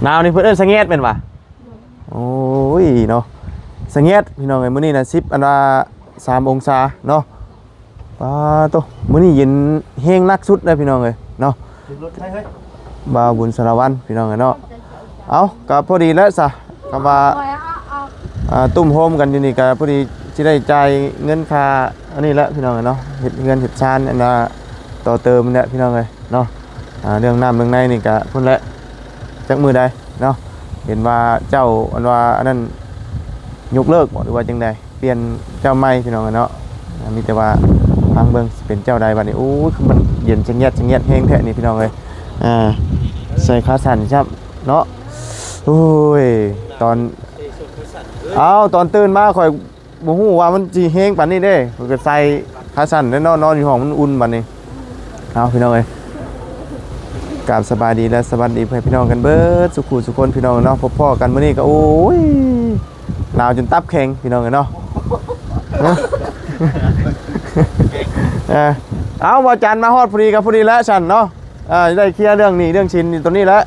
ໜາວນີ້ເພິ່ນເອີ້ນສະແງດແມ່ນຫວາ? ໂອ້ຍເນາະ ສະແງດພີ່ນ້ອງເອີຍ. ມື້ນີ້ນະສິບ ອັນວ່າ ສາມອົງສາເນາະ. ປາໂຕ ມື້ນີ້ເຢັນແຮງໜັກສຸດເດ້ພີ່ນ້ອງເອີຍເນາະ. ຂຶ້ນລົດໄປເຮີ້ຍ ບ່າວບຸນສາລະວັນພີ່ນ້ອງເອີຍເນາະ. ເອົ້າ ກໍພໍດີແລ້ວຊະ ກໍວ່າ ອ່າ ຕຸ້ມໂຮມກັນຢູ່ນີ້ ກໍພໍດີຊິໄດ້ຈ່າຍເງິນຄ່າອັນນີ້ແຫຼະພີ່ນ້ອງເອີຍເນາະ. ເຮັດເຮືອນເຮັດຊານ ອັນວ່າຕໍ່ເຕີມນີ້ແຫຼະພີ່ນ້ອງເອີຍເນາະ. ອ່າ ເລື່ອງນ້ຳເລື່ອງໃນນີ້ກໍພຸ້ນແຫຼະ ຈັກມື້ໃດເນາະ. ເຫັນວ່າເຈົ້າ ອັນວ່າອັນນັ້ນຍົກເລີກບໍ ຫຼືວ່າຈັ່ງໃດ? ປ່ຽນເຈົ້າໃໝ່ພີ່ນ້ອງເອີຍເນາະ. ມີແຕ່ວ່າຟັງເບິ່ງຊິເປັນເຈົ້າໃດບັດນີ້. ໂອ້ຍ ຄືມັນເຢັນສະແງດສະແງດແຮງແທ້ນີ້ພີ່ນ້ອງເອີຍ. ອ່າ ໃສ່ຂາສັ້ນຊ້ຳເນາະ. ໂອ້ຍ ຕອນ ເອົ້າ ຕອນຕື່ນມາຂ້ອຍ ບໍ່ຮູ້ວ່າມັນຊິແຮງປານນີ້ເດ້. ຂ້ອຍກໍໃສ່ຂາສັ້ນແລ້ວເນາະ ນອນຢູ່ຫ້ອງມັນອຸ່ນບັດນີ້. ເອົາ ພີ່ນ້ອງເອີຍ ກາບສະບາຍດີ ແລະ ສະຫວັດດີພໍ່ແມ່ພີ່ນ້ອງກັນເບີດສູ່ຜູ້ສູ່ຄົນພີ່ນ້ອງເນາະ. ພົບພໍ້ກັນມື້ນີ້ກໍ ໂອ້ຍ ໜາວຈົນຕັບແຂງພີ່ນ້ອງເອີຍເນາະ. ເອີ ເອົາ ບ່າວຈັນມາຮອດພໍດີກໍພໍດີແລ້ວຊັ້ນເນາະ. ອ່າ ໄດ້ເຄຍເລື່ອງໜີ້ເລື່ອງສິນຢູ່ໂຕນີ້ແຫຼະ. ຫ້າ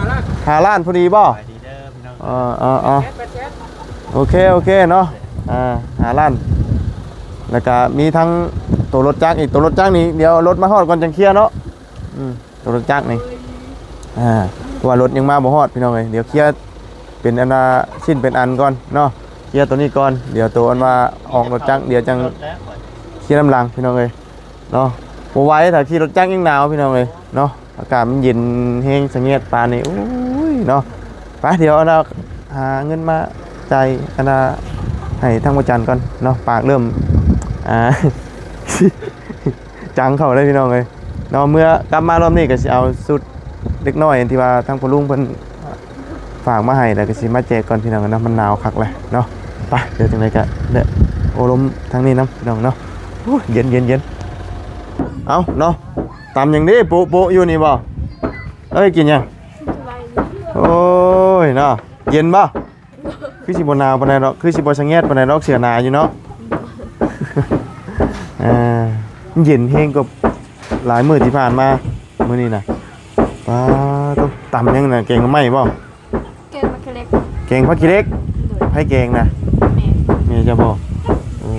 ລ້ານ ຫ້າລ້ານ ຫ້າລ້ານພໍດີບໍ່? ສະບາຍດີເດີພີ່ນ້ອງ. ເອີ ເອີ ເອີ ໂອເຄ ໂອເຄເນາະ. ອ່າ ຫ້າລ້ານ ແລ້ວກະມີທັງໂຕລົດຈັກອີກ. ໂຕລົດຈັກນີ້ ດຽວລົດມາຮອດກ່ອນຈັ່ງເຄຍເນາະ. ອືມ ໂຕລົດຈັກນີ້ ອ່າ ເພາະວ່າລົດຍັງມາບໍ່ຮອດພີ່ນ້ອງເອີຍ. ດຽວເຄຍເປັນອັນວ່າຊິ້ນເປັນອັນກ່ອນເນາະ. ເຄຍໂຕນີ້ກ່ອນ ດຽວໂຕອັນວ່າອອກລົດຈັກ ດຽວຈັ່ງເຄຍນຳຫຼັງພີ່ນ້ອງເອີຍ. ເນາະ ບໍ່ໄຫວ ຖ້າຂີ່ລົດຈັກຍັງໜາວພີ່ນ້ອງເອີຍເນາະ. ອາກາດມັນເຢັນແຮງສະແງດປານນີ້ ໂອ້ຍເນາະ. ໄປ ດຽວອັນນ່າຫາເງິນມາຈ່າຍອັນນ່າໃຫ້ທາງພະຈັນກ່ອນເນາະ. ປາກເລີ່ມ ອ່າ ຈັງເຂົ້າເລີຍພີ່ນ້ອງເອີຍເນາະ. ເມື່ອກັບມາລອບນີ້ກໍຊິເອົາຊຸດເດັກນ້ອຍທີ່ວ່າທາງພໍ່ລຸງເພິ່ນ ຝາກມາໃຫ້ ແລ້ວກໍຊິມາແຈກກ່ອນພີ່ນ້ອງເນາະ. ມັນໜາວຄັກແຫຼະເນາະ. ໄປ ດຽວຈັ່ງໃດກໍເດີໂອ້ລົມທາງນີ້ນຳພີ່ນ້ອງເນາະ. ໂອ້ຍ ເຢັນໆໆ. ເອົ້າເນາະ ຕຳຫຍັງເດ້ໂປະໆຢູ່ນີ້ບໍ່? ເອີຍ ກິນຫຍັງ? ໂອ້ຍເນາະ ເຢັນບໍ່? ຄືຊິບໍ່ໜາວປານໃດດອກ ຄືຊິບໍ່ສະແງດປານໃດດອກ ເສື້ອໜາຢູ່ເນາະ. ເອີ ເຢັນແຮງກວ່າຫຼາຍມື້ທີ່ຜ່ານມາ. ມື້ນີ້ນະ ປາໂຕ ຕຳຫຍັງນະ? ແກງໜໍ່ໄມ້ບໍ່? ແກງຜັກຂີ້ເຫຼັກ. ແກງຜັກຂີ້ເຫຼັກ? ໂດຍ. ໃຜແກງນະ? ແມ່. ແມ່ເຈົ້າບໍ່? ໂອ້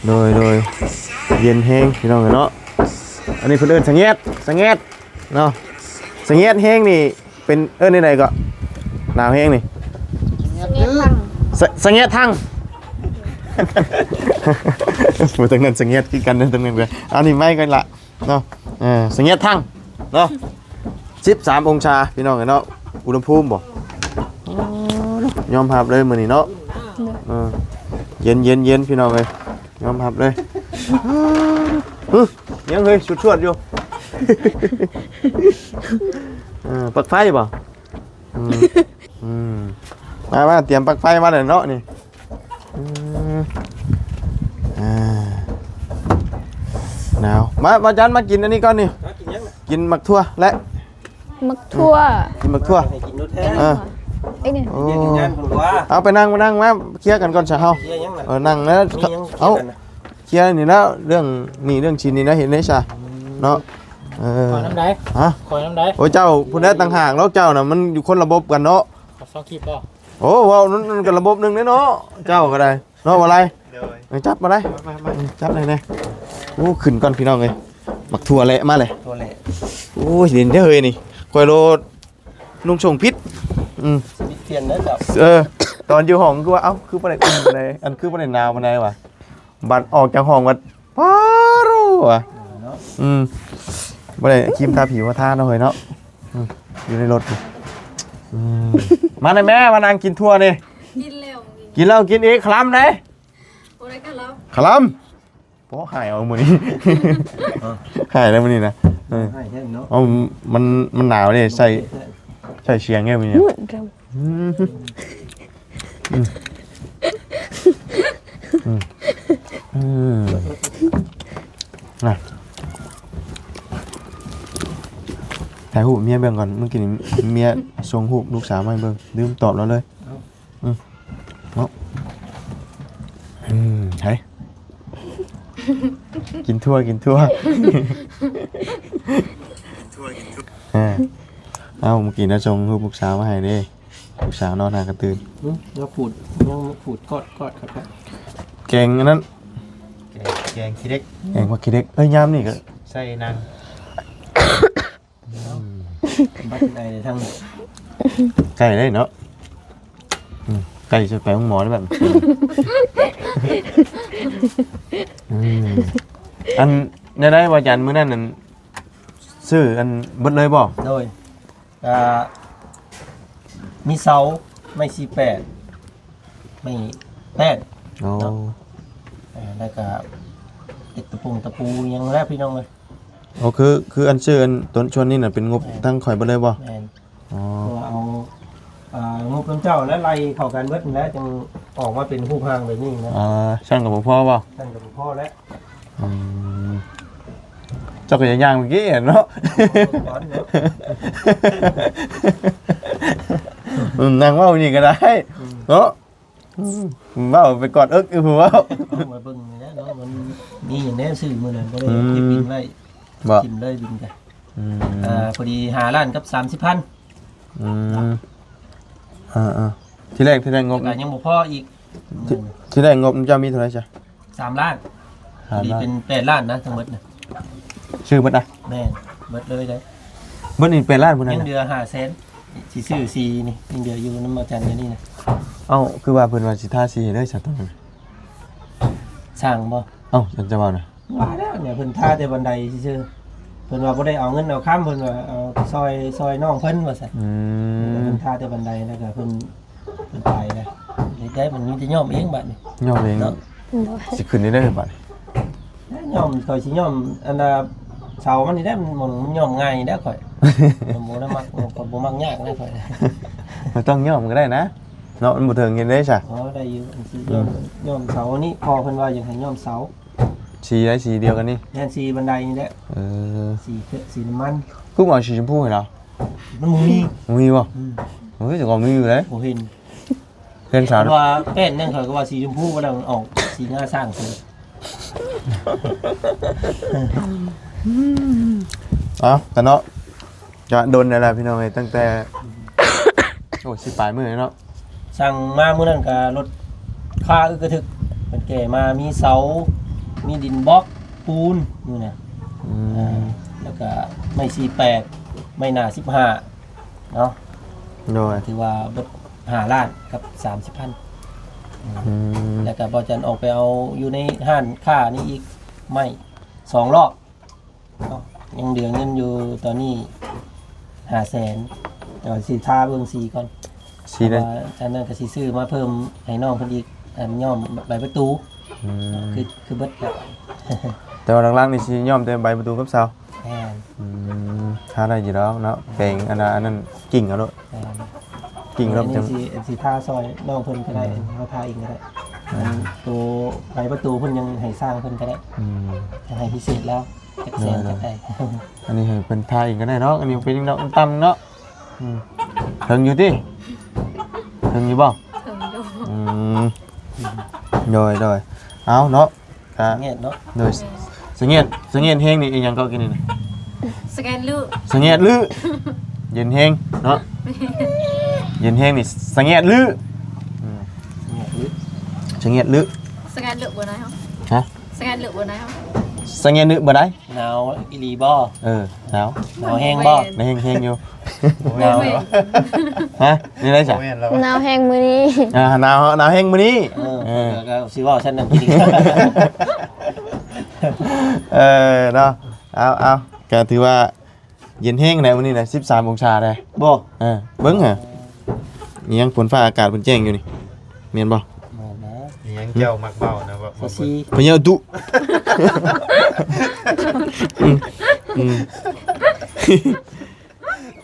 ໂດຍ ໂດຍ ເຢັນແຮງພີ່ນ້ອງເອີຍເນາະ. ອັນນີ້ເພິ່ນເອີ້ນສະແງດ ສະແງດເນາະ. ສະແງດແຮງນີ້ເປັນເອີ້ນແນວໃດເກາະ? ໜາວແຮງນີ້ ສະແງດທັງ ສະ ສະແງດທັງ. ໂອ້ ທາງນັ້ນສະແງດຄືກັນ ທາງນັ້ນກໍ ອັນນີ້ໄມ້ກໍລະ ເນາະ. ເອີ ສະແງດທັງເນາະ. ສິບສາມອົງສາພີ່ນ້ອງເອີຍເນາະ ອຸນຫະພູມບໍ່? ໂອ້ ຍອມຮັບເລີຍມື້ນີ້ເນາະ. ເອີ ເຢັນໆໆ ພີ່ນ້ອງເອີຍ ຍອມຮັບເລີຍ. ຫຶ ຍັງເຮີ້ຍ ສວດໆຢູ່. ເອີ ປັກໄຟບໍ່? ອືມ ອືມ ມາໆ ຕຽມປັກໄຟມາແລ້ວເນາະນີ້. ອືມ ອ່າ ໜາວ ມາ ມາຈັນ ມາກິນອັນນີ້ກ່ອນນີ້. ກິນຫຍັງນະ? ກິນໝາກຖົ່ວແຫຼະ ໝາກຖົ່ວ ກິນໝາກຖົ່ວ ໃຫ້ກິນໂດດແທ້. ເອີ ໄອ້ນີ້ ໂອ້ ເອົາໄປນັ່ງ ມານັ່ງ ມາເຄຍກັນກ່ອນຊະເຮົາ. ເອີ ນັ່ງແລ້ວ ເອົາ ເຄຍນີ້ແລ້ວ ເລື່ອງໜີ້ເລື່ອງສິນນີ້ນະ ເຮັດໄດ້ຊະເນາະ. ເອີ ຂ້ອຍນຳໃດ? ຮະ? ຂ້ອຍນຳໃດ? ໂອ້ ເຈົ້າພຸ້ນແຫຼະຕ່າງຫາກເນາະ ເຈົ້ານະ ມັນຢູ່ຄົນລະບົບກັນເນາະ. ຂໍສອງຄລິບບໍ່? ໂອ້ ເວົ້ານັ້ນກໍລະບົບໜຶ່ງເດ້ເນາະ ເຈົ້າກໍໄດ້ເນາະ ບໍ່ໄລ. ໂດຍ ເອີ ຈັບມາໄລ ມາໆ ເອີ ຈັບໄລແດ່. ໂອ້ ຂຶ້ນກ່ອນພີ່ນ້ອງເອີຍ ໝາກຖົ່ວແຫຼະມາເລີຍ. ຖົ່ວແຫຼະ ໂອ້ຍ ເດັ່ນເດີ້ເຮີ້ຍນີ້ ຂ້ອຍໂລດ ນຸ່ງສົ້ງຜິດ. ອືມ ຊິຜິດປ່ຽນເດີເຈົ້າ. ເອີ ຕອນຢູ່ຫ້ອງຄືວ່າ ເອົ້າ ຄືບໍ່ໄດ້ອຸ່ນປານໃດ ອັນ ຄືບໍ່ໄດ້ໜາວປານໃດຫວາ ບັດອອກຈາກຫ້ອງບັດ ປາໂຣຫວາ. ເນາະ ອືມ ບໍ່ໄດ້ຄຣີມທາຜິວມາທາເນາະເຮີ້ຍເນາະ. ອືມ ຢູ່ໃນລົດນີ້. ອືມ ມາແດ່ແມ່ ມານັ່ງກິນຖົ່ວນີ້. ກິນແລ້ວ ກິນແລ້ວກິນອີກ ຄະລຳເດ້. ບໍ່ໄດ້ຄະລຳ ຄະລຳ. ບໍ່ຫາຍເອົາມື້ນີ້ ຫາຍແລ້ວມື້ນີ້ນະ. ເອີ ຫາຍແຮງເນາະ ເອົາ ມັນ ມັນໜາວເດ້ ໃສ່ ໃສ່ສຽງແຮງມື້ນີ້. ອືມ ອືມ ອືມ ນະ ຖ່າຍຮູບເມຍເບິ່ງກ່ອນ. ມື້ກີ້ນີ້ເມຍສົ່ງຮູບລູກສາວມາໃຫ້ເບິ່ງ ລືມຕອບລາວເລີຍ. ອືມ ເນາະ ອືມ ໃຫ້ ກິນຖົ່ວ ກິນຖົ່ວ ເອີ. ເອົ້າ ມື້ກີ້ນະ ສົ່ງຮູບລູກສາວມາໃຫ້ເດ້. ລູກສາວນອນຫາກະຕື່ນ. ອືມ ແລ້ວຂູດ ຍັງຂູດກອດໆຄັກໆ. ແກງອັນນັ້ນ ແກງ ແກງຂີ້ເຫຼັກ ແກງຜັກຂີ້ເຫຼັກ. ເອີຍ ຍາມນີ້ກໍໃສ່ນາງ ບັດໄອທາງ ໃກ້ໄດ້ເນາະ. ອືມ ໃກ້ຈະໄປໂຮງໝໍແລ້ວບັດ. ອືມ ອັນ ແນວໃດວ່າ ຈັນ ມື້ນັ້ນນັ້ນ ຊື້ອັນເບິດເລີຍບໍ່? ໂດຍ ກະມີເສົາ ໄມ້ສີ່ແປດ ໄມ້ແປ້ນ. ໂອ້ ເນາະ ເອີ ແລ້ວກະເຮັດຕະປຸງຕະປູຫຍັງແລ້ວ ພີ່ນ້ອງເອີຍ. ໂອ້ ຄື ຄືອັນຊື້ອັນຕົນສ່ວນນີ້ນະ ເປັນງົບ ແມ່ນ ທາງຂ້ອຍເບິດເລີຍບໍ່? ແມ່ນ. ອໍ ເພາະວ່າເອົາ ອ່າ ງົບນຳເຈົ້າ ແລະ ໄລ່ເຂົ້າກັນເບິດຫັ້ນແຫຼະ ຈຶ່ງອອກມາເປັນຮູບຮ່າງແບບນີ້ນະ. ອ່າ ຊັ້ນກໍບໍ່ພໍບໍ່? ຊັ້ນກໍບໍ່ພໍແລ້ວ. ອືມ ເຈົ້າກໍຢ່າຍ່າງເມື່ອກີ້ເນາະ. ອືມ ນັ່ງເວົ້າຢູ່ນີ້ກໍໄດ້ ອືມ ເນາະ. ອືມ ເວົ້າໄປກອດເອິກຢູ່ຜູ້ເວົ້າ. ເອົາມາເບິ່ງນີ້ແຫຼະເນາະ ມັນມີຫຍັງແດ່ຊື້ມື້ນັ້ນ ບໍ່ໄດ້ ອືມ ເກັບບິນໄວ້ ບໍ່? ຖິ້ມເລີຍບິນກະ ອືມ ອ່າ ພໍດີຫ້າລ້ານກັບສາມສິບພັນ. ອືມ ເອີໆ ທີແລກ ທີແລກງົບ ແລ້ວກໍຍັງບໍ່ພໍອີກ. ທີ ອືມ ທີແລກງົບເຈົ້າມີເທົ່າໃດຊະ? ສາມລ້ານ. ສາມລ້ານ ພໍດີເປັນແປດລ້ານນະ ທັງໝົດນະ. ຊື້ເບິດນະ? ແມ່ນ ເບິດເລີຍເດ້. ເບິດນີ້ແປດລ້ານພຸ້ນນະ. ຍັງເຫຼືອຫ້າແສນ ຊິຊື້ສີນີ້ ຍັງເຫຼືອຢູ່ນຳອາຈານດຽວນີ້ນະ. ເອົ້າ ຄືວ່າເພິ່ນວ່າຊິທາສີໃຫ້ເລີຍຊະ ຕອນນັ້ນ ຊ່າງບໍ່? ເອົ້າ ເຈົ້າເວົ້ານະ. ວ່າແລ້ວເນຍ ເພິ່ນທາແຕ່ບັນໄດຊື່ໆ ເພິ່ນວ່າບໍ່ໄດ້ເອົາເງິນເອົາຄຳ ເພິ່ນວ່າເອົາຊ່ອຍ ຊ່ອຍນ້ອງເພິ່ນວ່າຊັ້ນ. ອືມ ເພິ່ນທາແຕ່ບັນໄດ ແລ້ວກໍເພິ່ນ ເພິ່ນໄປແລ້ວ. ເຮັດໄດ້ ມັນມີແຕ່ຍ້ອມເອງບາດນີ້ ຍ້ອມເອງເນາະ. ໂດຍ ຊິຂຶ້ນໄດ້ເດີບາດນີ້. ຍ້ອມ ຂ້ອຍຊິຍ້ອມອັນນ່າເສົາມັນນີ້ແຫຼະ ມັນ ມັນຍ້ອມງ່າຍນີ້ແຫຼະຂ້ອຍ. ບໍ່ໄດ້ມັກ ຂ້ອຍບໍ່ມັກຍາກນະຂ້ອຍ. ບໍ່ຕ້ອງຍ້ອມກໍໄດ້ນະ ເນາະ ມັນບໍ່ເຖິງເຮັດໄດ້ຊະ. ອໍ ໄດ້ຢູ່ ອັນຊິ ອືມ ຍ້ອມ ຍ້ອມເສົານີ້ ພໍ່ເພິ່ນວ່າຢາກໃຫ້ຍ້ອມເສົາ. ສີໃດ? ສີດຽວກັນນີ້? ແມ່ນ ສີບັນໄດນີ້ແຫຼະ. ເອີ ສີເຄ ສີນ້ຳມັນ. ຄືບໍ່ເອົາສີຊົມພູໃຫ້ລາວ? ມັນບໍ່ມີ. ບໍ່ມີບໍ່? ອືມ ໂອ້ຍ ແຕ່ກໍມີຢູ່ເດ້. ບໍ່ເຫັນ ເຫັນສາວ ເພາະວ່າແປ້ນນັ້ນ ຂ້ອຍກໍວ່າສີຊົມພູ ບໍ່ໄດ້ ມັນອອກສີງາຊ້າງ. ເອົາ ກັນເນາະ ກະດົນແລ້ວລະ ພີ່ນ້ອງເອີຍ ຕັ້ງແຕ່ ໂອ້ຍ ສິບປາຍມື້ເນາະ. ສັ່ງມາມື້ນັ້ນກໍລົດຄາອຶກກະທຶກ ເພິ່ນແກ່ມາ ມີເສົາ ມີດິນບລັອກ ປູນຢູ່ນະ. ອືມ ອ່າ ແລ້ວກໍໄມ້ສີ່ແປດ ໄມ້ໜ້າສິບຫ້າເນາະ. ໂດຍ ຖືວ່າເບິດຫ້າລ້ານກັບສາມສິບພັນ. ອືມ ແລ້ວກໍບໍ່ຈັນອອກໄປເອົາຢູ່ໃນຮ້ານຄ້ານີ້ອີກ ໄມ້ສອງລອບ. ເນາະ ຍັງເຫຼືອເງິນຢູ່ຕອນນີ້ຫ້າແສນ ແຕ່ວ່າຊິທາເບິ່ງສີກ່ອນ. ສີນັ້ນ ອັນນັ້ນກໍຊິຊື້ມາເພີ່ມໃຫ້ນ້ອງເພິ່ນອີກ ອັນຍ້ອມໃບປະຕູ. ອືມ ຄື ຄືເບິດແລ້ວ ແຕ່ວ່າຫຼັກໆນີ້ຊິຍ້ອມແຕ່ໃບປະຕູກັບເສົາ. ແມ່ນ. ອືມ ທາໄດ້ຢູ່ດອກເນາະ ແປງອັນນັ້ນ ອັນນັ້ນກິ່ງເອົາໂລດ. ແມ່ນ. ກິ່ງລົບ ອັນນີ້ ຈັ່ງ ຊິ ຊິທາຊ່ອຍນ້ອງເພິ່ນກໍໄດ້. ອືມ ເຮົາທາເອງກໍໄດ້. ອືມ ອັນໂຕໃບປະຕູເພິ່ນຍັງໃຫ້ຊ່າງເພິ່ນກໍໄດ້. ອືມ ຍັງໃຫ້ພິເສດແລ້ວ ຈັກແສນ ໂດຍ ຈັກໃດ. ອັນນີ້ໃຫ້ເພິ່ນທາເອງກໍໄດ້ດອກ ອັນນີ້ເປັນດອກຕ່ຳເນາະ. ອືມ ເຖິງຢູ່ຕິ? ເຖິງຢູ່ບໍ່? ເຖິງຢູ່. ອືມ ໂດຍ ໂດຍ ເອົາເນາະ. ກະສະແງດເນາະ. ໂດຍ ສະແງດ ສະແງດແຮງນີ້ອີຫຍັງເກາະກິນນີ້ນະ? ສະແງດລື້ ສະແງດລື້ ເຢັນແຮງເນາະ. ເຢັນແຮງນີ້ສະແງດລື້. ອືມ ສະແງດລື້ ສະແງດລື້ ສະແງດລື້ບໍ່ໄດ້ເຮົາ. ຮະ? ສະແງດລື້ບໍ່ໄດ້ເຮົາ. ສະແງດລື້ບໍ່ໄດ້. ໜາວອີ່ຫຼີບໍ່? ເອີ ໜາວ. ໜາວແຮງບໍ່? ແຮງ ແຮງຢູ່. ໜາວ. ຮະ? ນີ້ໄດ້ຊະ? ໜາວແຮງມື້ນີ້. ອ່າ ໜາວ ໜາວແຮງມື້ນີ້. ເອີ ເອີ ກໍ ກໍຊິເວົ້າຊັ້ນນະ. ເອີເນາະ ເອົາ ເອົາ ກໍຖືວ່າເຢັນແຮງໃດມື້ນີ້ນະ ສິບສາມອົງສາໃດ. ບໍ່ ເອີ ເບິ່ງຫາ ອີຫຍັງ ຝົນຟ້າອາກາດເພິ່ນແຈ້ງຢູ່ນີ້ ແມ່ນບໍ່? ແມ່ນນະ. ອີຫຍັງເຈົ້າມັກເວົ້ານະ ວ່າ ວ່າ ພະຍາຕຸ ອືມ ອືມ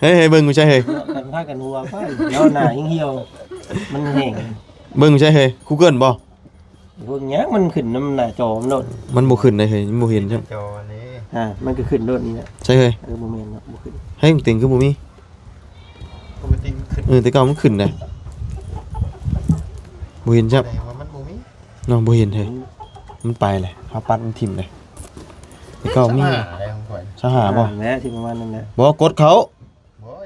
ເຮີ້ຍ ເຮີ້ຍ ເບິ່ງຢູ່ໃສເຮີ້ຍ? ເນາະ ກັນພາກັນຫົວໄປ ເນາະ ໜ້າຫິ້ງຫ່ຽວ ມັນແຫ້ງ. ເບິ່ງຢູ່ໃສເຮີ້ຍ? ກູເກີ້ບໍ່? ເບິ່ງຫຍັງ ມັນຂຶ້ນນຳໜ້າຈໍມັນໂລດ. ມັນບໍ່ຂຶ້ນໄດ໋ເຮີ້ຍ ມັນບໍ່ເຫັນຊ້ຳ. ຈໍອັນນີ້ ອ່າ ມັນກໍຂຶ້ນໂລດນີ້ແຫຼະ. ໃສເຮີ້ຍ? ເອີ ບໍ່ແມ່ນເນາະ ບໍ່ຂຶ້ນ. ໃຫ້ມັນເຕັງຄືບໍ່ມີ? ປົກກະຕິມັນຂຶ້ນ. ເອີ ແຕ່ເກົ່າມັນຂຶ້ນໄດ໋ ບໍ່ເຫັນຊ້ຳ. ແຕ່ວ່າມັນບໍ່ມີເນາະ. ບໍ່ເຫັນເຮີ້ຍ. ອືມ ມັນໄປແຫຼະ ເຮົາປັດມັນຖິ້ມເລີຍ. ແຕ່ເກົ່າມີ ຊາວຫ້າໄດ໋ຂອງຂ້ອຍ. ຊາວຫ້າບໍ່? ແຫຼະ ຊິປະມານນັ້ນແຫຼະ. ບໍ່ ກົດເຂົາ. ໂອ້ຍ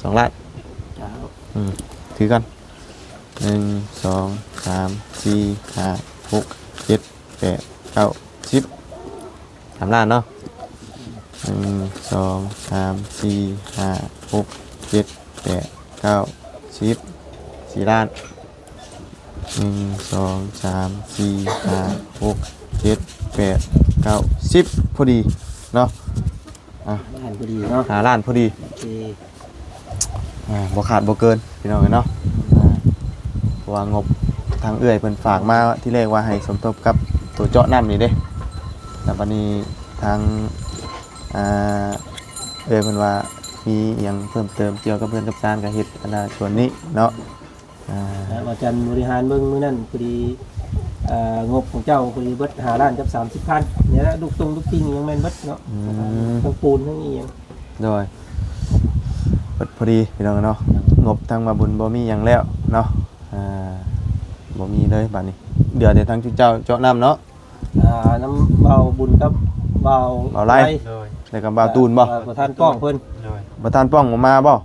ສອງລ້ານ. ເຈົ້າ ອືມ ຖືກັນ ໜຶ່ງ ສອງ ສາມ ສີ່ ຫ້າ ຫົກ ເຈັດ ແປດ ເກົ້າ ສິບ ສາມລ້ານເນາະ. ໜຶ່ງ ສອງ ສາມ ສີ່ ຫ້າ ຫົກ ເຈັດ ແປດ ເກົ້າ ສິບ ສີ່ລ້ານ. ໜຶ່ງ ສອງ ສາມ ສີ່ ຫ້າ ຫົກ ເຈັດ ແປດ ເກົ້າ ສິບ ພໍດີເນາະ. ອ່ະ ຫ້າລ້ານພໍດີເນາະ ຫ້າລ້ານພໍດີ. ໂອເຄ ອ່າ ບໍ່ຂາດບໍ່ເກີນພີ່ນ້ອງເອີຍເນາະ. ອ່າ ເພາະວ່າງົບທາງເອື້ອຍເພິ່ນຝາກມາທີແລກວ່າໃຫ້ສົມທົບກັບໂຕເຈາະນ້ຳນີ້ເດ້. ແລ້ວບັດນີ້ທາງ ອ່າ ເອື້ອຍເພິ່ນວ່າມີອີ່ຫຍັງເພີ່ມເຕີມກ່ຽວກັບເຮືອນກັບຊານ ກໍເຮັດອັນນ່າສ່ວນນີ້ເນາະ. ອ່າ ແລ້ວອາຈານບໍລິຫານເບິ່ງມື້ນັ້ນພໍດີ ເອີ ງົບຂອງເຈົ້າພໍດີເບິດຫ້າລ້ານກັບສາມສິບພັນນີ້ແຫຼະ. ລູກຕົງລູກຕິ່ງຍັງແມ່ນເບິດເນາະ. ອືມ ທັງປູນທັງອີ່ຫຍັງ. ໂດຍ ເບິດພໍດີພີ່ນ້ອງເນາະ. ງົບທາງບ່າວບຸນບໍ່ມີຫຍັງແລ້ວເນາະ. ອ່າ ບໍ່ມີເລີຍບາດນີ້ ເຫຼືອແຕ່ທາງເຈົ້າເຈາະນ້ຳເນາະ. ອ່າ ນຳບ່າວບຸນກັບບ່າວ ບ່າວໄລ ໄລ ໂດຍ ແລ້ວກໍບ່າວຕູນບໍ່? ເອີ ປະທານປ້ອງເພິ່ນ ໂດຍ ປະທານປ້ອງບໍ່ມາບໍ່?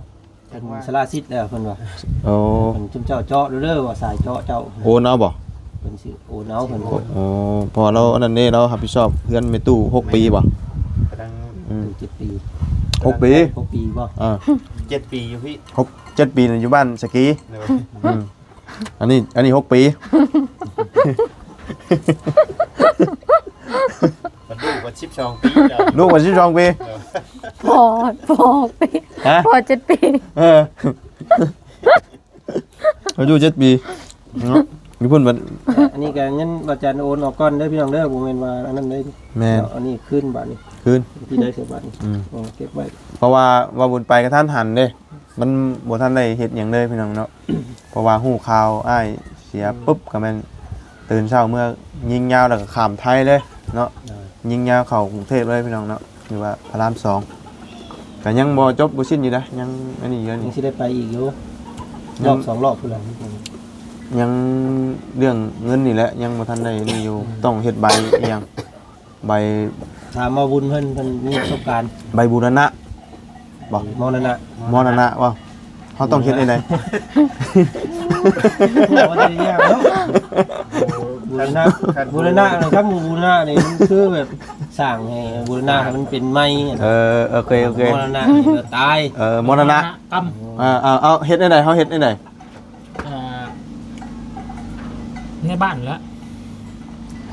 ເພິ່ນສະຫຼະສິດແລ້ວເພິ່ນວ່າ. ໂອ້ ເພິ່ນຈຸມເຈົ້າເຈາະເດີ້ ວ່າສາຍເຈາະເຈົ້າ. ໂອນເອົາບໍ່? ເພິ່ນຊິໂອນເອົາເພິ່ນ. ໂອ້ ເພາະວ່າລາວອັນນັ້ນເດ້ ລາວຮັບຜິດຊອບເຮືອນແມ່ຕູ້ຫົກປີບໍ່? ອືມ ເຈັດປີ ຫົກປີ ຫົກປີບໍ່? ອ່າ ເຈັດປີຢູ່ພີ້ ຫົກ ເຈັດປີນັ້ນຢູ່ບ້ານສະກີ. ໂດຍ ອືມ ອັນນີ້ ອັນນີ້ຫົກປີ ເພິ່ນລູກວ່າສິບສອງປີ ລູກວ່າສິບສອງປີ. ໂດຍ ພໍ່ ພໍ່ຫົກປີ ຮະ ພໍ່ເຈັດປີ. ເອີ ອາຍຸເຈັດປີເນາະ ຢູ່ພຸ້ນບັດ. ອັນນີ້ກໍເງິນບ່າວຈັນໂອນອອກກ່ອນເດີ້ພີ່ນ້ອງເດີ້ ບໍ່ແມ່ນວ່າອັນນັ້ນເດີ້. ແມ່ນ ເນາະ ອັນນີ້ຄືນບາດນີ້ ຄືນທີ່ໄດ້ສະບາດນີ້. ອືມ ເກັບໄວ້ ເພາະວ່າບ່າວບຸນໄປກະທັນຫັນເດ້ ມັນບໍ່ທັນໄດ້ເຮັດຫຍັງເລີຍພີ່ນ້ອງເນາະ. ເພາະວ່າຮູ້ຂ່າວອ້າຍເສຍ ອືມ ປຶບ ກໍແມ່ນຕື່ນເຊົ້າເມືອຍິງຍາວ ແລ້ວກໍຂ້າມໄທເລີຍເນາະ. ໂດຍ ຍິງຍາວເຂົ້າກຸງເທບເລີຍພີ່ນ້ອງເນາະ ຫຼືວ່າພະລາມສອງ. ກໍຍັງບໍ່ຈົບບໍ່ສິ້ນຢູ່ນະ ຍັງອັນນີ້ຢູ່ ຍັງຊິໄດ້ໄປອີກຢູ່ ຮອບສອງຮອບພຸ້ນແຫຼະ. ຍັງເລື່ອງເງິນນີ້ແຫຼະ ຍັງບໍ່ທັນໄດ້ນີ້ຢູ່. ອືມ ຕ້ອງເຮັດໃບອີ່ຫຍັງ ໃບ ຖາມໝໍບຸນເພິ່ນ ເພິ່ນມີປະສົບການ. ໃບບູລະນະບໍ່? ມໍລະນະ ມໍລະນະບໍ່? ເຮົາຕ້ອງເຮັດແນວໃດ? ບໍ່ໄດ້ຍາກເນາະ ບູລະນະ ບູລະນະນະ ຄັນບໍ່ບູລະນະນີ້ມັນຄືແບບສ້າງໃຫ້ບູລະນະໃຫ້ມັນເປັນໃໝ່. ເອີ ໂອເຄ ໂອເຄ ມໍລະນະນີ້ກໍຕາຍ. ເອີ ມໍລະນະ ເອີ ເອົາ ເຮັດແນວໃດ? ເຮົາເຮັດແນວໃດ? ອ່າ ໃນບ້ານແຫຼະ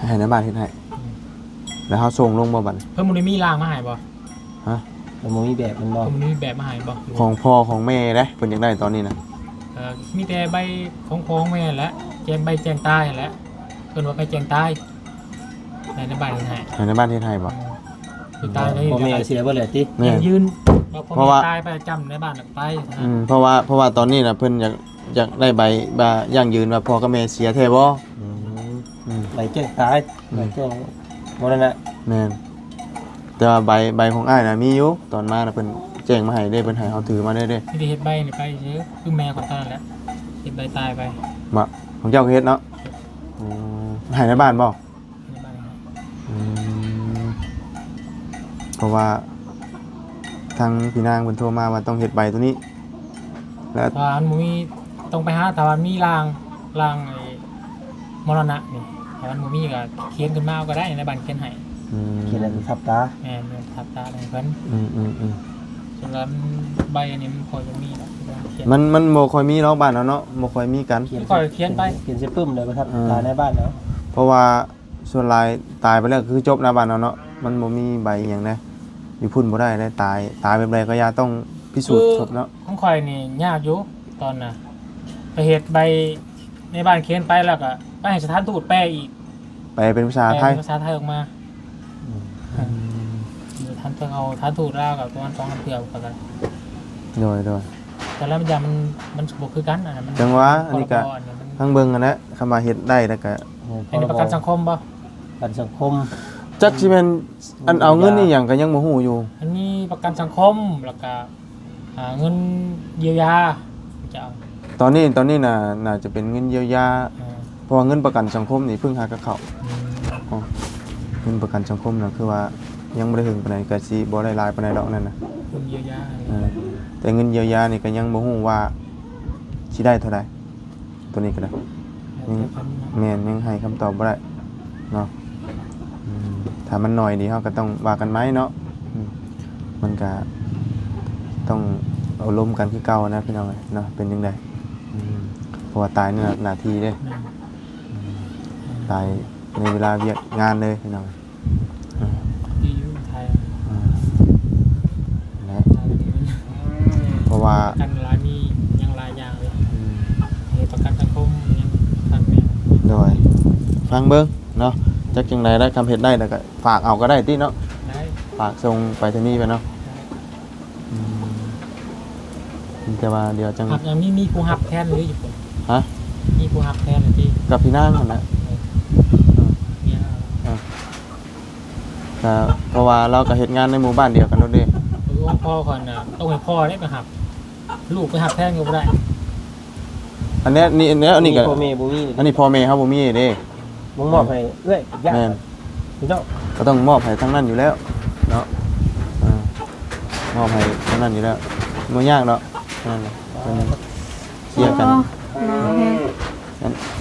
ໃຫ້ໃນບ້ານເຮັດໃຫ້. ອືມ ແລ້ວເຮົາສົ່ງລົງບໍ່ບັດນີ້? ເພິ່ນບໍ່ໄດ້ມີຮ່າງມາໃຫ້ບໍ່? ຮະ? ເພິ່ນບໍ່ມີແບບແມ່ນບໍ່? ເພິ່ນບໍ່ມີແບບມາໃຫ້ບໍ່? ຂອງພໍ່ຂອງແມ່ເດ້ ເພິ່ນຢາກໄດ້ຕອນນີ້ນະ. ເອີ ມີແຕ່ໃບຂອງພໍ່ຂອງແມ່ແຫຼະ ແຈ້ງ ໃບແຈ້ງຕາຍຫັ້ນແຫຼະ ເອີ້ນວ່າໃບແຈ້ງຕາຍ. ໃຫ້ໃນບ້ານເຮັດໃຫ້ ໃຫ້ໃນບ້ານເຮັດໃຫ້ບໍ່? ອືມ ຕາຍເລີຍ ພໍ່ແມ່ເສຍເບິດແລ້ວຕິ? ແມ່ນ ຢັ້ງຢືນ ເພາະວ່າ ເພາະວ່າຕາຍໄປປະຈຳໃນບ້ານໄປ. ອືມ ເພາະວ່າ ເພາະວ່າຕອນນີ້ນະ ເພິ່ນຢາກ ຢາກໄດ້ໃບວ່າຢັ້ງຢືນວ່າພໍ່ກັບແມ່ເສຍແທ້ບໍ່? ອືມ ອືມ ໃບແຈ້ງຕາຍ ອືມ ໃບແຈ້ງມໍລະນະ. ແມ່ນ ແຕ່ວ່າໃບ ໃບຂອງອ້າຍນະມີຢູ່ ຕອນມານະເພິ່ນ ແຈ້ງມາໃຫ້ເດ້ ເພິ່ນໃຫ້ເຮົາຖືມາເດ້ເດ້. ມີແຕ່ເຮັດໃບນີ້ໄປຊື່ ຄືແມ່ຂ້ອຍຕອນນັ້ນແຫຼະ ເຮັດໃບຕາຍໄປ. ບໍ່ ຂອງເຈົ້າກໍເຮັດເນາະ? ອືມ ໃຫ້ໃນບ້ານບໍ່? ໃຫ້ໃນບ້ານ. ອືມ ເພາະວ່າທາງພີ່ນາງເພິ່ນໂທມາວ່າຕ້ອງເຮັດໃບໂຕນີ້ ແລ້ວ ຖ້າມັນບໍ່ມີ ຕ້ອງໄປຫາ ຖ້າວ່າມີລາງ ລາງໄອ້ ມໍລະນະນີ້ ຖ້າມັນບໍ່ມີກໍຂຽນຂຶ້ນມາເອົາກໍໄດ້ ໃນບ້ານຂຽນໃຫ້. ອືມ ຂຽນໃຫ້ທັບຕາ. ແມ່ນ ທັບຕາໃຫ້ເພິ່ນ. ອືມໆໆ ສ່ວນລາຍໃບອັນນີ້ມັນບໍ່ຄ່ອຍຈະມີດອກ ຂຽນ ມັນ ມັນບໍ່ຄ່ອຍມີເນາະ ບ້ານເຮົາເນາະ ບໍ່ຄ່ອຍມີກັນ. ຂ້ອຍຂຽນໄປ ຂຽນໃສ່ປຶ້ມເລີຍ ປະທັບ ອ່າ ຕາໃນບ້ານເນາະ. ເພາະວ່າສ່ວນຫຼາຍຕາຍໄປແລ້ວຄືຈົບນະ ບ້ານເຮົາເນາະ ມັນບໍ່ມີໃບອີ່ຫຍັງນະ. ຢູ່ພຸ້ນບໍ່ໄດ້ເດ້ ຕາຍ ຕາຍແບບໃດກໍຢ່າ ຕ້ອງພິສູດສົບເນາະ. ຂອງຂ້ອຍນີ້ຍາກຢູ່ ຕອນນະ ໄປເຮັດໃບ ໃນບ້ານຂຽນໄປແລ້ວກໍໄປໃຫ້ສະຖານທູດແປອີກ ແປເປັນພາສາໄທ ແປເປັນພາສາໄທອອກມາ. ອືມ ສະຖານທູດເຮົາ ສະຖານທູດລາວກໍປະມານສອງສາມເທື່ອກໍ ໂດຍໆ ແຕ່ລະມັນຢ່າງມັນ ມັນບໍ່ຄືກັນ ອັນນັ້ນມັນ ຈັ່ງວ່າອັນນີ້ກໍ ພລບ ອັນນີ້ມັນ ຟັງເບິ່ງຫັ້ນແຫຼະ ຄຳວ່າເຮັດໄດ້ແລ້ວກໍ ເອີ ອັນນີ້ປະກັນສັງຄົມບໍ່? ປະກັນສັງຄົມ ຈັກຊິແມ່ນ ອັນເອົາເງິນອີ່ຫຍັງກໍຍັງບໍ່ຮູ້ຢູ່. ມັນມີປະກັນສັງຄົມ ແລ້ວກໍ ອ່າ ເງິນຢຽວຢາ ເຈົ້າ. ຕອນນີ້ ຕອນນີ້ໜ້າ ໜ້າຈະເປັນເງິນຢຽວຢາ ເອີ ເພາະວ່າເງິນປະກັນສັງຄົມນີ້ເພິ່ງຫາກໍເຂົ້າ. ອືມ ອໍ ເງິນປະກັນສັງຄົມນະ ຄືວ່າຍັງບໍ່ໄດ້ເຖິງປານໃດ ກໍຊິບໍ່ໄດ້ຫຼາຍປານໃດດອກນັ້ນນະ ເງິນຢຽວຢາ. ເອີ ແຕ່ເງິນຢຽວຢານີ້ກໍຍັງບໍ່ຮູ້ວ່າຊິໄດ້ເທົ່າໃດ. ໂຕນີ້ກໍໄດ້ ຍັງ ແມ່ນ ຍັງໃຫ້ຄຳຕອບບໍ່ໄດ້ເນາະ. ອືມ ຖ້າມັນໜ້ອຍນີ້ເຮົາກໍຕ້ອງວ່າກັນໃໝ່ເນາະ. ອືມ ມັນກໍຕ້ອງເອົາລົມກັນຄືເກົ່ານະ ພີ່ນ້ອງເອີຍເນາະ ເປັນຈັ່ງໃດ. ອືມ ເພາະວ່າຕາຍໃນໜ້າທີ່ເດ້. ແມ່ນ ອືມ ຕາຍໃນເວລາວຽກງານເລີຍ ພີ່ນ້ອງເອີຍ. ອ່າ ດີຢູ່ໄທ ອ່າ ແລະ ເພາະວ່າປະກັນຫຼາຍ ມີຫຍັງຫຼາຍຢ່າງເລີຍ. ອືມ ເຮັດປະກັນສັງຄົມຫຍັງຄັກແນ່. ໂດຍ ຟັງເບິ່ງເນາະ ຈັກຈັ່ງໃດລະ ຄຳເຮັດໄດ້ແລ້ວກໍຝາກເອົາກໍໄດ້ຕິເນາະ. ໄດ້ ຝາກສົ່ງໄປທາງນີ້ໄປເນາະ. ໄດ້ ອືມ ມີແຕ່ວ່າດຽວຈັ່ງ ຮັບ ມີ ມີຜູ້ຮັບແທນຢູ່ຍີ່ປຸ່ນ. ຮະ? ມີຜູ້ຮັບແທນຢູ່ຕິ? ກັບພີ່ນາງຫັ້ນແຫຼະ. ເອີ ເອີ ເມຍລາວ ເອີ ກໍເພາະວ່າລາວກໍເຮັດງານໃນໝູ່ບ້ານດຽວກັນໂລດເດ້. ໂອ້ ພໍ່ຂ້ອຍນະ ຕ້ອງໃຫ້ພໍ່ເດ້ໄປຮັບ ລູກໄປຮັບແທນກໍບໍ່ໄດ້. ອັນນີ້ ນີ້ ອັນນີ້ ອັນນີ້ກໍ ພໍ່ແມ່ບໍ່ມີ ອັນນີ້ພໍ່ແມ່ເຮົາບໍ່ມີເດ້. ມາມອບໃຫ້ເອື້ອຍຍາດ ແມ່ນ ພີ່ນ້ອງ ກໍຕ້ອງມອບໃຫ້ທາງນັ້ນຢູ່ແລ້ວເນາະ. ອ່າ ມອບໃຫ້ທາງນັ້ນຢູ່ແລ້ວ ບໍ່ຍາກດອກ. ນັ້ນແຫຼະ ເພິ່ນເຊຍກັນ. ໂອ້ ໜາວແຮງ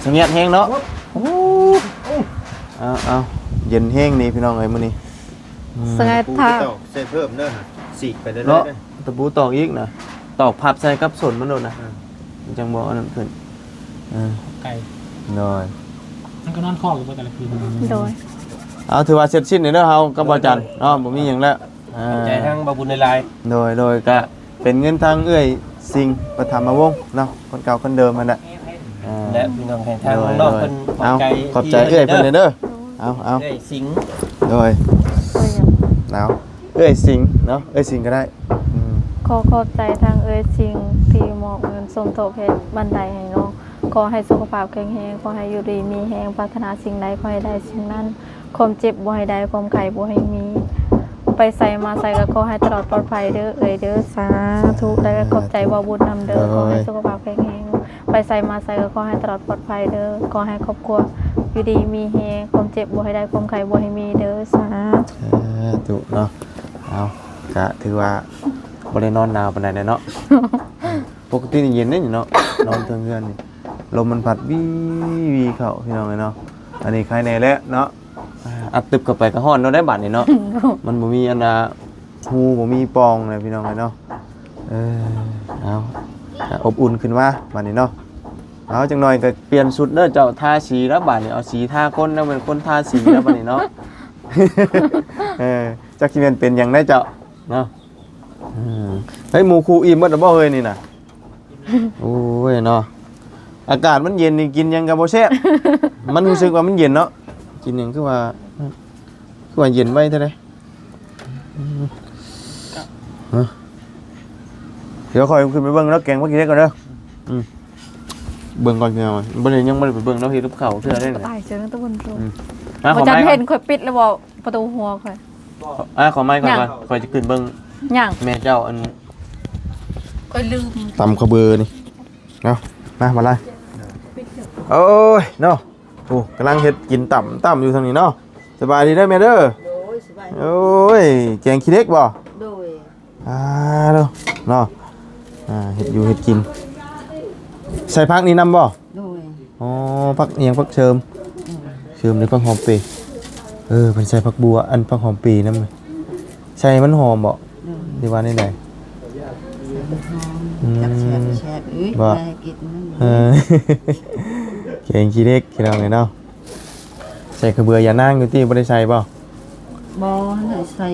ສະຫຍັດແຮງເນາະ. ໂອ້ ເອົາໆ ເຢັນແຮງນີ້ພີ່ນ້ອງເອີຍ ມື້ນີ້. ອືມ ສະຫຍັດ ຕະປູ ຖ້າ ກໍຕ້ອງໃສ່ເພີ່ມເດີ ສີກໄປເລື້ອຍໆ ເນາະ ເດີ ຕະປູຕອກອີກນະ ຕອກພັບໃສ່ກັບສົ້ນມັນໂລດນະ. ເອີ ມັນຈັ່ງບໍ່ອັນນັ້ນຂຶ້ນ. ເອີ ໄກ ໂດຍ ມັນກໍນອນຄອກຢູ່ບໍ່ແຕ່ລະຄືນ. ໂດຍ ເອົາ ຖືວ່າເສັດສິ້ນແລ້ວເຮົາກັບບໍ່ຈັນເນາະ ບໍ່ມີຫຍັງແລ້ວ. ອ່າ ຂອບໃຈທາງບ່າວບຸນຫຼາຍໆ. ໂດຍ ໂດຍ ກະເປັນເງິນທາງເອື້ອຍສິງ ປະຖຳມະວົງເນາະ ຄົນເກົ່າຄົນເດີມຫັ້ນແຫຼະ. ອ່າ ແລະ ພີ່ນ້ອງໃຫ້ທາງ ໂດຍ ນ້ອງໆ ໂດຍ ເພິ່ນຂອບໃຈ ເອົາ ເອື້ອຍເພິ່ນເດີ. ເອົາ ເອົາ ເອື້ອຍສິງ ໂດຍ ເອື້ອຍຫຍັງ? ເອົາ ເອື້ອຍສິງເນາະ ເອື້ອຍສິງກໍໄດ້. ອືມ ຂໍຂອບໃຈທາງເອື້ອຍສິງທີ່ມອບເງິນສົມທົບເຮັດບັນໄດໃຫ້ນ້ອງ. ຂໍໃຫ້ສຸຂະພາບແຂງແຮງ, ຂໍໃຫ້ຢູ່ດີມີແຮງ, ປາດຖະໜາສິ່ງໃດຂໍໃຫ້ໄດ້ສິ່ງນັ້ນ, ຄວາມເຈັບບໍ່ໃຫ້ໄດ້, ຄວາມໄຂ້ບໍ່ໃຫ້ມີ, ໄປໃສມາໃສກໍຂໍໃຫ້ຕະຫຼອດປອດໄພເດີເອື້ອຍເດີ. ສາທຸ ແລະ ຂອບໃຈບ່າວບຸນນຳເດີ. ໂດຍ ຂໍໃຫ້ສຸຂະພາບແຂງແຮງ, ໄປໃສມາໃສກໍຂໍໃຫ້ຕະຫຼອດປອດໄພເດີ. ຂໍໃຫ້ຄອບຄົວຢູ່ດີມີແຮງ, ຄວາມເຈັບບໍ່ໃຫ້ໄດ້, ຄວາມໄຂ້ບໍ່ໃຫ້ມີເດີ. ສາທຸ ສາທຸເນາະ. ເອົາ ກະຖືວ່າບໍ່ໄດ້ນອນໜາວປານໃດເນາະ. ປົກກະຕິນີ້ເຢັນເດ້ນີ້ເນາະ ນອນເທິງເຮືອນນີ້ ລົມມັນພັດວີໆເຂົ້າ ພີ່ນ້ອງເອີຍເນາະ. ອັນນີ້ໄຄແນ່ແຫຼະເນາະ ອັດຕຶບເຂົ້າໄປກໍຮ້ອນໂລດໄດ໋ບາດນີ້ເນາະ. ມັນບໍ່ມີອັນນ່າ ຮູບໍ່ມີປ່ອງແຫຼະ ພີ່ນ້ອງເອີຍເນາະ. ເອີ ເອົາ ອົບອຸ່ນຂຶ້ນມາບາດນີ້ເນາະ. ເອົາ ຈັກໜ່ອຍກໍປ່ຽນຊຸດເດີເຈົ້າ ທາສີແລ້ວບາດນີ້ ເອົາສີທາຄົນແລ້ວ ແມ່ນຄົນທາສີແລ້ວບາດນີ້ເນາະ. ເອີ ຈັກຊິແມ່ນເປັນຫຍັງໄດ໋ເຈົ້າເນາະ. ເອີ ເຮີ້ຍ ໝູ່ຄູ່ອີ່ມເບິດແລ້ວບໍ່ເຮີ້ຍນີ້ນະ? ໂອ້ຍເນາະ ອາກາດມັນເຢັນນີ້ກິນຫຍັງກໍບໍ່ແຊບ. ມັນຮູ້ສຶກວ່າມັນເຢັນເນາະ. ກິນຫຍັງຄືວ່າ ຄືວ່າເຢັນໄວແທ້ເດ. ອືມ ຮະ ດຽວຂ້ອຍຂຶ້ນໄປເບິ່ງລາວແກງຜັກຂີ້ເຫຼັກກ່ອນເດີ. ອືມ ເບິ່ງກ່ອນພີ່ນ້ອງ ບໍ່ໄດ້ ຍັງບໍ່ໄດ້ໄປເບິ່ງລາວເຮັດກັບເຂົ້າເທື່ອເດ້. ຕາຍເຊີນຕະບຸນໂຕ. ອືມ ອ່ະ ບໍ່ຈັກເຫັນຂ້ອຍປິດແລ້ວບໍ່ ປະຕູຫົວຂ້ອຍ. ອ່າ ຂໍໄມກ່ອນ ຂ້ອຍ ຂ້ອຍຈະຂຶ້ນເບິ່ງ ຫຍັງ? ແມ່ເຈົ້າອັນ ຂ້ອຍລືມ ຕຳຂະເບີນີ້ເນາະ. ມາ ມາລາຍ. ໂອ້ຍເນາະ ໂອ້ ກຳລັງເຮັດກິນ ຕຳ ຕຳຢູ່ທາງນີ້ເນາະ. ສະບາຍດີເດີແມ່ເດີ. ໂດຍ ສະບາຍດີ. ໂອ້ຍ ແກງຂີ້ເຫຼັກບໍ່? ໂດຍ. ອ່າ ເນາະ ເນາະ ອ່າ ເຮັດຢູ່ເຮັດກິນ. ໃສ່ຜັກນີ້ນຳບໍ່? ໂດຍ. ອໍ ຜັກອີ່ຫຍັງ? ຜັກເສີມ. ໂດຍ. ເສີມດ້ວຍຜັກຫອມເປ. ເອີ ເພິ່ນໃສ່ຜັກບົວ ອັນ ຜັກຫອມເປນຳ. ໃສ່ໃຫ້ມັນຫອມບໍ່? ໂດຍ. ຫຼືວ່າແນວໃດ? ໃສ່ໃຫ້ມັນຫອມ. ອືມ. ຈັກແຊບບໍ່ແຊບ. ເອີຍ ບໍ່ ແມ່ໃຫ້ກິນມັນ. ເອີ ແກງຂີ້ເຫຼັກ ພີ່ນ້ອງເອີຍເນາະ. ໃສ່ຂະເບືອຢານາງຢູ່ຕິ ບໍ່ໄດ້ໃສ່ບໍ່? ບໍ່ ໃສ່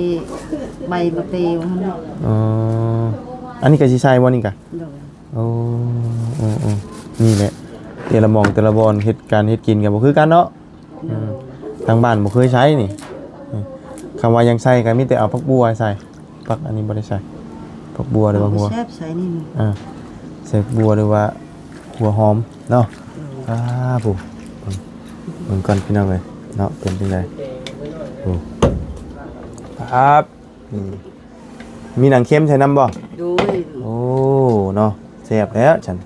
ໃບມະເຕວຫັ້ນ. ອໍ ອັນນີ້ກໍຊິໃສ່ບໍ່ນີ້ກະ? ໂດຍ. ໂອ້ ເອີໆ ນີ້ແຫຼະ ແຕ່ລະໝ່ອງແຕ່ລະບ່ອນ ເຮັດການເຮັດກິນກໍບໍ່ຄືກັນເນາະ. ໂດຍ. ອືມ ທາງບ້ານບໍ່ເຄີຍໃຊ້ນີ້. ອືມ ຄຳວ່າຍັງໃສ່ກໍມີແຕ່ເອົາຜັກບົວໃສ່. ຜັກອັນນີ້ບໍ່ໄດ້ໃສ່ ຜັກບົວ ຫຼືວ່າຫົວ ແຊບໃສ່ນີ້. ອ່າ ໃສ່ບົວ ຫຼືວ່າຫົວຫອມເນາະ. ອືມ. ອ່າ ຜູ້ ເບິ່ງ ເບິ່ງກ່ອນພີ່ນ້ອງເອີຍເນາະ ເປັນຈັ່ງໃດ. ໂອ້ ປັບ ນີ້ ມີໜັງເຄັມໃສ່ນຳບໍ່? ໂດຍ. ໂອ້ ເນາະ ແຊບແລ້ວຊັ້ນ.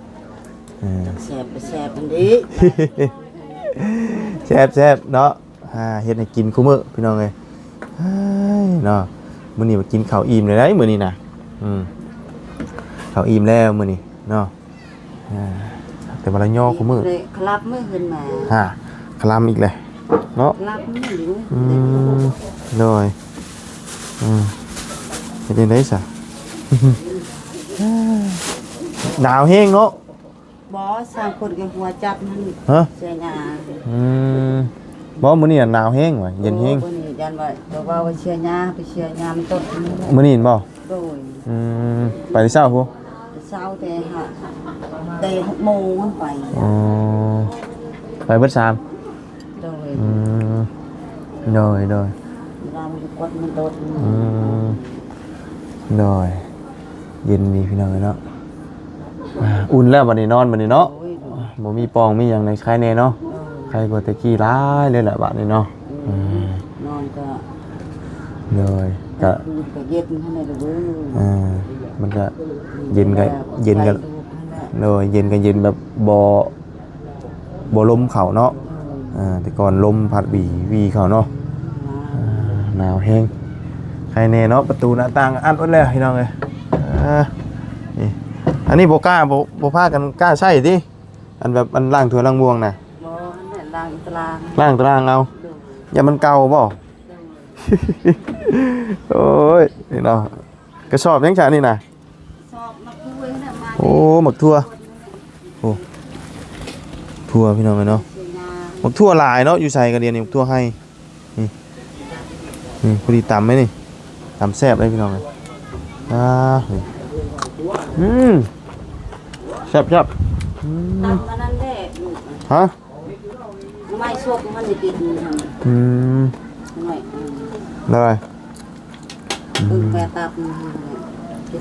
ເອີ ແຊບກໍແຊບອັນນີ້ ແຊບໆ ເນາະ. ອ່າ ເຮັດໃຫ້ກິນຄູ່ມື້ພີ່ນ້ອງເອີຍ. ເຮີ້ຍເນາະ ມື້ນີ້ວ່າກິນເຂົ້າອີ່ມແລ້ວໃດ໋ມື້ນີ້ນະ. ອືມ ເຂົ້າອີ່ມແລ້ວມື້ນີ້ເນາະ. ອ່າ ແຕ່ວ່າລະຍໍຄູ່ມື້ ຄະລຳມື້ຂຶ້ນມາ ຫາ ຄະລຳອີກແລ້ວເນາະ. ຄະລຳມື້. ອືມ ໂດຍ. ອືມ ເຮັດຈັ່ງໃດຊະ? ໜາວແຮງເນາະ. ບໍ່ ສາມຄົນກັບຫົວຈັກນັ້ນ. ຮະ? ເຊຍຍາ. ອືມ ບໍ່ ມື້ນີ້ໜາວແຮງວ່າ ເຢັນແຮງ. ໂອ້ ມື້ນີ້ຢ້ານວ່າ ແຕ່ວ່າເຊຍຍາ ໄປເຊຍຍາມັນຕົກ. ມື້ນີ້ຫັ້ນບໍ່? ໂດຍ. ອືມ ໄປແຕ່ເຊົ້າພຸ້ນ? ແຕ່ເຊົ້າ ແຕ່ຫາ ແຕ່ຫົກໂມງຫັ້ນໄປ. ອໍ ໄປເບິດສາມ. ໂດຍ. ອືມ ໂດຍ ໂດຍ. ເວລາມັນກົດມັນໂດດ. ອືມ ໂດຍ. ເຢັນດີພີ່ນ້ອງເອີຍເນາະ. ອ່າ ອຸ່ນແລ້ວບັດນີ້ ນອນບັດນີ້ເນາະ. ໂດຍ ໂດຍ. ບໍ່ມີປ່ອງມີຫຍັງໃນ ໄຄແດ່ເນາະ. ເອີ ໄຄກວ່າແຕ່ກີ້ຫຼາຍເລີຍແຫຼະບັດນີ້ເນາະ. ເອີ ອືມ ນອນກໍ ໂດຍ ກໍ ຄືນກໍເຢັນຫັ້ນແຫຼະເດີ. ເອີ ມັນກໍເຢັນກໍເຢັນກໍ ໂດຍ ເຢັນກໍເຢັນແບບບໍ່ ບໍ່ລົມເຂົ້າເນາະ. ເອີ ອ່າ ແຕ່ກ່ອນລົມພັດຫວີໆເຂົ້າເນາະ. ອ່າ ໜາວແຮງ. ໄຄແດ່ເນາະ ປະຕູໜ້າຕ່າງອັດໝົດແລ້ວພີ່ນ້ອງເອີຍ. ອ່າ ນີ້ ອັນນີ້ບໍ່ກ້າ ບໍ່ ບໍ່ພາກັນກ້າໃຊ້ຕິ ອັນແບບ ອັນລ້າງຖ້ວຍລ້າງບ່ວງນະ. ບໍ່ ອັນນັ້ນລ້າງຕະລາງ ລ້າງຕະລາງເອົາ. ໂດຍ. ຢ້ານມັນເກົ່າບໍ່? ໂດຍ. ໂອ້ຍ ນີ້ເນາະ ກະສອບຫຍັງຊະນີ້ນະ? ສອບໝາກຖົ່ວນະ. ໂອ້ ໝາກຖົ່ວ. ໂອ້ ຖົ່ວພີ່ນ້ອງເອີຍເນາະ. ໝາກຖົ່ວຫຼາຍເນາະ ຢູ່ໃສກະດຽວນີ້ ໝາກຖົ່ວໄຮ່. ນີ້ ນີ້ ພໍດີຕຳໄດ້ນີ້ ຕຳແຊບເລີຍພີ່ນ້ອງເອີຍ. ອ່າ ນີ້ ອືມ ແຊບໆ. ອືມ ຕຳອັນນັ້ນແຫຼະລູກ. ຮະ? ໜໍ່ໄມ້ສົດມັນໄດ້ກິນ. ອືມ ໜໍ່ໄມ້ ອືມ ໄດ້. ອືມ ແປຕັບ.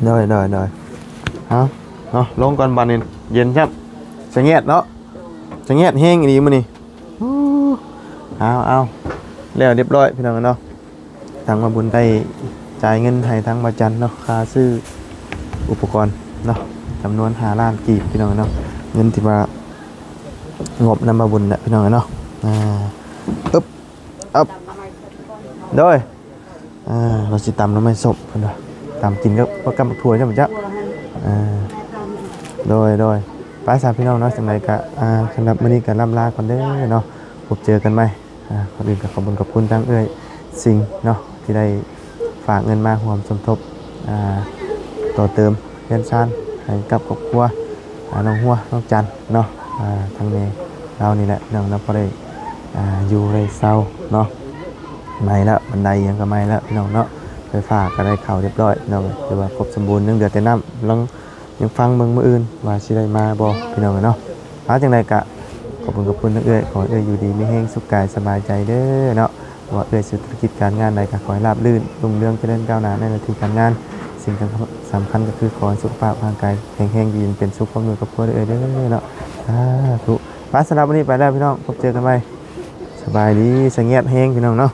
ໂດຍ ໂດຍ ໂດຍ. ເອົາເນາະ ລົງກ່ອນບັດນີ້ ເຢັນແຊບ ສະແງດເນາະ. ສະແງດແຮງອີ່ຫຼີມື້ນີ້. ໂອ້ ເອົາ ເອົາ ແລ້ວຮຽບຮ້ອຍພີ່ນ້ອງເນາະ. ທາງບ່າວບຸນໄດ້ຈ່າຍເງິນໃຫ້ທາງບ່າວຈັນເນາະ ຄ່າຊື້ອຸປະກອນເນາະ ຈຳນວນຫ້າລ້ານກີບພີ່ນ້ອງເນາະ. ເງິນທີ່ວ່າງົບນຳບ່າວບຸນແຫຼະພີ່ນ້ອງເນາະ. ອ່າ ອຶບ ອຶບ ໂດຍ. ອ່າ ວ່າຊິຕຳໜໍ່ໄມ້ສົມເພິ່ນວ່າ ຕຳກິນກັບ ກັບໝາກຖົ່ວຈ້ຳເຈົ້າ. ອ່າ ໂດຍ ໂດຍ. ໄປຊະພີ່ນ້ອງເນາະ ຈັ່ງໃດກະ ອ່າ ສຳລັບມື້ນີ້ກະລ່ຳລາກ່ອນເດີເນາະ ພົບເຈີກັນໃໝ່. ອ່າ ກ່ອນອື່ນກໍຂອບຄຸນ ຂອບຄຸນທາງເອື້ອຍສິງເນາະ ທີ່ໄດ້ຝາກເງິນມາຮ່ວມສົມທົບ ອ່າ ຕໍ່ເຕີມເຮືອນຊານໃຫ້ກັບຄອບຄົວ ອ່າ ນ້ອງຫົວ ນ້ອງຈັນເນາະ. ອ່າ ທາງແມ່ລາວນີ້ແຫຼະພີ່ນ້ອງເນາະ ພໍໄດ້ ອ່າ ຢູ່ໄດ້ເຊົາເນາະ. ໃໝ່ແລ້ວ ບັນໄດຫຍັງກໍໃໝ່ແລ້ວພີ່ນ້ອງເນາະ. ໄຟຟ້າກໍໄດ້ເຂົ້າຮຽບຮ້ອຍພີ່ນ້ອງ ຖືວ່າຄົບສົມບູນ ຍັງເຫຼືອແຕ່ນ້ຳ ລອງ ຍັງຟັງເບິ່ງມື້ອື່ນວ່າຊິໄດ້ມາບໍ່ພີ່ນ້ອງເອີຍເນາະ. ເອົາ ຈັ່ງໃດກະຂອບຄຸນ ຂອບຄຸນທາງເອື້ອຍ ຂໍໃຫ້ເອື້ອຍຢູ່ດີມີແຮງ ສຸກກາຍສະບາຍໃຈເດີເນາະ. ບໍ່ວ່າເອື້ອຍຊິເຮັດທຸລະກິດການງານໃດ ກະຂໍໃຫ້ລາບລື່ນ ຮຸ່ງເຮືອງ ຈະເລີນກ້າວໜ້າໃນໜ້າທີ່ການງານ. ສິ່ງສຳຄັນກໍຄືຂໍໃຫ້ສຸຂະພາບຮ່າງກາຍແຂງແຮງ ຢູ່ເປັນສຸກ ຄອບຄົວເອື້ອຍເດີເນາະ. ສາທຸ. ໄປ ສຳລັບມື້ນີ້ໄປແລ້ວພີ່ນ້ອງ ພົບເຈີກັນໃໝ່. ສະບາຍດີ. ສະແງດແຮງພີ່ນ້ອງເນາະ.